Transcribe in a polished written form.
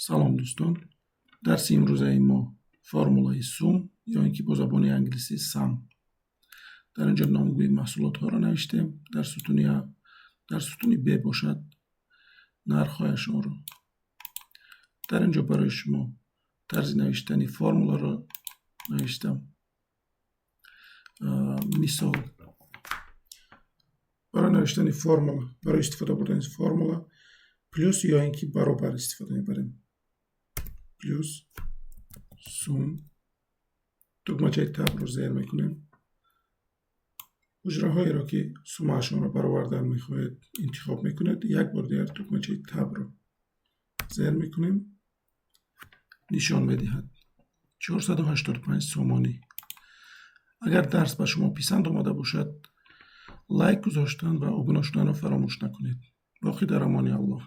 Салом, дӯстон! Дарси имрӯзаи мо формулаи сум ё ин ки бо забони англисӣ sum. Дар ин ҷо номгӯи маҳсулотҳоро навиштем дар сутуни А, дар сутуни Б бошад нархҳояшонро. Дар ин ҷо барои шумо тарзи навиштани формуларо навиштам. Мисол, барои навиштани формула, барои истифода бурдани формула плюс ё ин ки баробар истифода мебарем. Плюс сум, тугмачаи Tab ро зер мекунем, ҳуҷраҳоеро, ки сумаашонро баровардан мехоҳед, интихоб мекунед, як бор дигар тугмачаи Tab ро зер мекунем, нишон медиҳад 485 сомонӣ. Агар дарс ба шумо писанд омада бошад, лайк гузоштан ва обуна шуданро фаромӯш накунед. Боқӣ дар амони Аллоҳ.